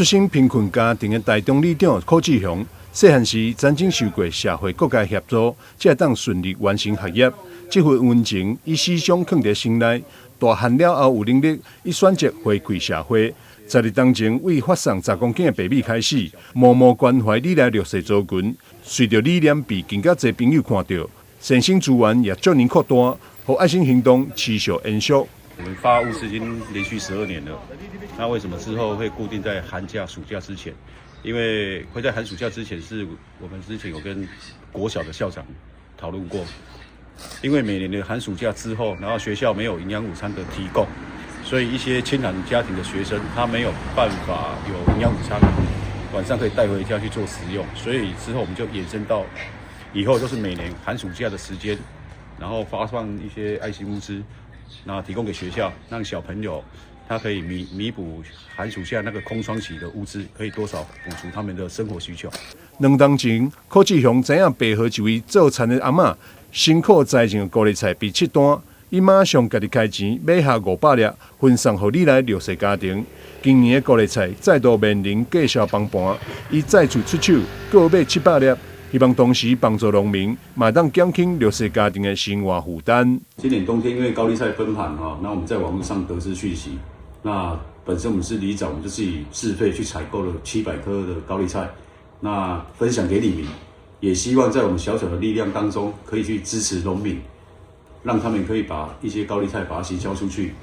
出身貧困家庭的台中里長柯志雄，細漢時曾經受過社會各界協助，才會當順利完成學業。這份溫情，伊始終囥佇心內。大漢了後有能力，伊選擇回饋社會。12冬前，為發送10公斤的白米開始，默默關懷里內弱勢族群。隨著理念被更加濟朋友看著，善心資源也逐年擴大，予愛心行動持續延續。我們發物資已經連續12年了，那為什麼之後會固定在寒假、暑假之前？因為會在寒暑假之前，是我們之前有跟國小的校長討論過。因為每年的寒暑假之後，然後學校沒有營養午餐的提供，所以一些清寒家庭的學生，他沒有辦法有營養午餐，晚上可以帶回家去做食用。所以之後我們就延伸到以後，就是每年寒暑假的時間，然後發放一些愛心物資，那提供給學校，讓小朋友他可以彌補寒暑假那個空窗期的物資，可以多少補足他們的生活需求。2冬前，柯志雄知影白河一位做田的阿嬤辛苦栽種的高麗菜被切單，伊馬上家己開錢買下500粒，分送予里內弱勢家庭。今年的高麗菜再度面臨價銷崩盤，伊再次出手購買700粒，希望同時幫助農民，嘛當減輕弱勢家庭的生活負擔。今年冬天因為高麗菜崩盤哈，那我們在網絡上得知訊息，那本身我們是里長，我們就自己自費去採購了700顆的高麗菜，那分享給里民。也希望在我們小小的力量當中，可以去支持農民，讓他們可以把一些高麗菜把它行銷出去。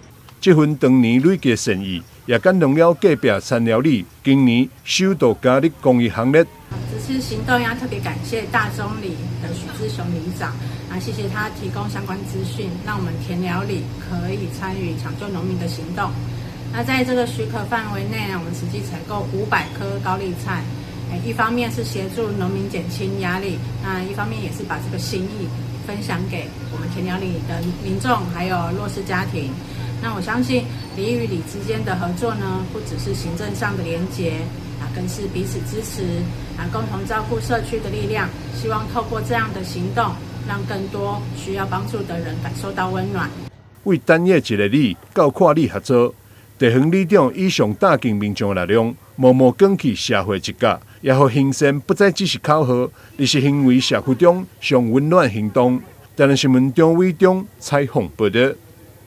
這份長年累積的善意，也感動了隔壁田寮里，今年首度加入公益行列。這次行動要特別感謝大中里的許志雄里長，啊，謝謝他提供相關資訊，讓我們田寮里可以參與搶救農民的行動。那在這個許可範圍內呢，我們實際採購500顆高麗菜。一方面是協助農民減輕壓力，那一方面也是把這個心意分享給我們田寮里的民眾，還有弱勢家庭。那我相信里與里之間的合作呢，不只是行政上的連結啊，更是彼此支持啊，共同照顧社區的力量。希望透過這樣的行動，讓更多需要幫助的人感受到溫暖。為單一一个里到跨里合作，地方里長以上大敬民眾的力量，默默捲起社會一角，也予行善不再只是口號，而是成為社區中上溫暖行動。台南新聞張偉中採訪報導。